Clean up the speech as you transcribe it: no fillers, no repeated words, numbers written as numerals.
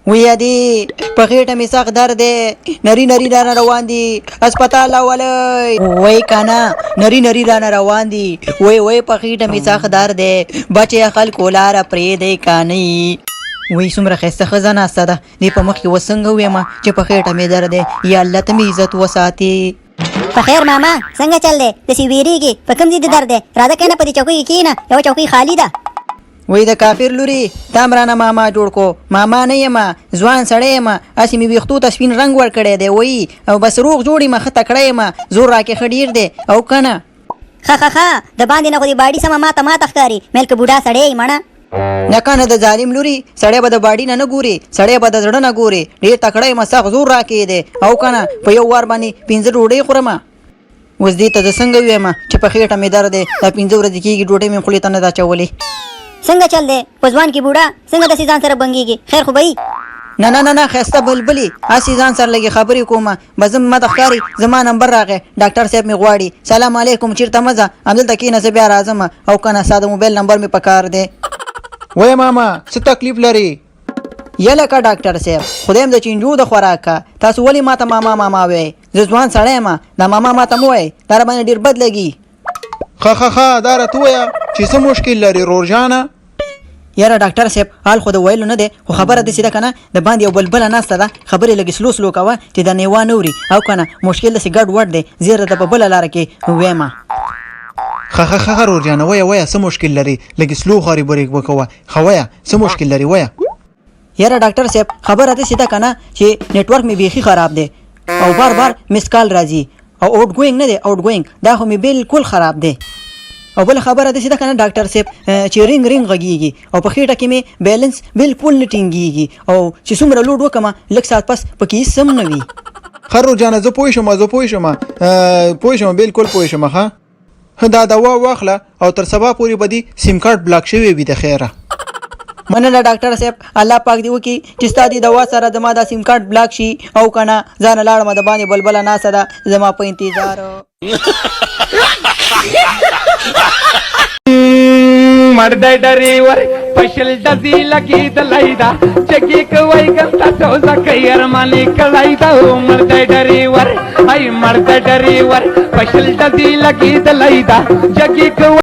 وی ادي، په خېټه مې سخت درد دی، نری نری رانه روان دي، هسپتال راولئ. وای کنه، نری نری رانه روان دي. وای وای، په خېټه مې سخت درد دی، بچی خلکو لاره پرېږدئ کنه. وای، څومره ښایسته ښځه ناسته ده، دې په مخ کې اوس څنګه ووایم چې په خېټه مې درد دی؟ یا الله، ته مې عزت وساتې. په خیر ماما، څنګه چل دی؟ داسې ویریږي، په کوم ځای دې درد دی؟ راځه کښېنه، په دې چوکۍ کې کښېنه، یوه چوکۍ خالي ده. وای د کافر لوري، تا هم رانه ماما جوړ کو. ماما نه یم، ځوان سړی یم، هسې مې ویښتو ته سپین رنګ ورکړی دی. وایي او بس روغ جوړ یم، ښه تکړه یم، زور راکې ښه ډېر دی او که نه. ښه ښه ښه، د باندې نه خو دې باډي سمه ماته ماته ښکاري، میل که بوډا سړی یې مڼه. نه کنه د ظالم لوري، سړی به د باډي نه نه ګوري، سړی به د زړه نه ګوري. ډېر تکړه یم، سخت زور راکې دی او که نه، په یو وار باندې 5 ډوډۍ خورم. اوس دې ته زه څنګه ووایم چې په خېټه مې درد دی؟ دا 5 ورځې کېږي، ډوډۍ مې خولې ته نه ده اچولې. څنګه چل دی؟ په ځوان کې بوډا څنګه داسې ځان سره بنګېږي؟ خیر خو به وي؟ نه نه نه نه، ښایسته بلبلې، هسې ځان سره لږې خبرې کوم. بس ځم، ماته ښکاري زما نمبر راغی، ډاکټر صاحب مې غواړي. سلام علیکم، چېرته مه ځه، همدلته کښېنه، زه بیا راځم او که نه، ستا د موبایل نمبر مې پکار دی. وایه ماما، څه تکلیف لرې؟ یلکه ډاکټر صاحب، خدای هم د چینجو د خوراکه، تاسو ولې ماته ماما ماما وایئ؟ زه ځوان سړی یم، دا ماما ماته مه وایئ، دا راباندې ډېر بد لګي. ښه ښه ښه، دا راته ووایه چې څه مشکل لرې رور جانه؟ یاره ډاکټر صاحب، حال خو د ویلو نه دی، خو خبره داسې ده که نه، د باندې یو بلبله ناسته ده، خبرې لږې سلو سلو کوه چې د نیوا نه اوري او که نه، مشکل داسې ګډ وډ دی، زه یې درته په بله لاره کې وایم. ښه ښه ښه رور جانه، وایه وایه، څه مشکل لرې؟ لږې سلو خبرې وکوه. ښه وایه، څه مشکل لرې؟ وایه. یاره ډاکټر صاحب، خبره داسې ده که نه چې نېټورک مې بیخي خراب دی او بار بار مس کال راځي او اوټ ګوینګ نه دی، اوټ ګوینګ دا خو مې بالکل خراب دی. او بله خبره داسې ده که نه ډاکټر صاحب چې رینګ رینګ غږیږي او په خېټه کې مې بیلنس بالکل نه ټینګیږي او چې څومره لوډ وکړم، لږ ساعت پس پکې هېڅ هم نه وي. ښه رور جانه، زه پوه شوم، زه پوه شوم، پوه شوم، بالکل پوه شوم. ښه، دا دوا واخله او تر سبا پورې به دې سیم کارت بلاک شوی وي، د خیره. مننه ډاکټر صاحب، الله پاک دې وکړي چې ستا دې دوا سره زما دا سیم کارت بلاک شي او که نه، ځانه لاړم، د باندې بلبله ناسته ده زما په انتظار. مرد ډریور پشل دزی لګی دلای دا چکی کوي ګلتا سوزا کوي ارمانی کړای دا. مرد ډریور، ای مرد ډریور، پشل دزی لګی دلای دا جګی کوي.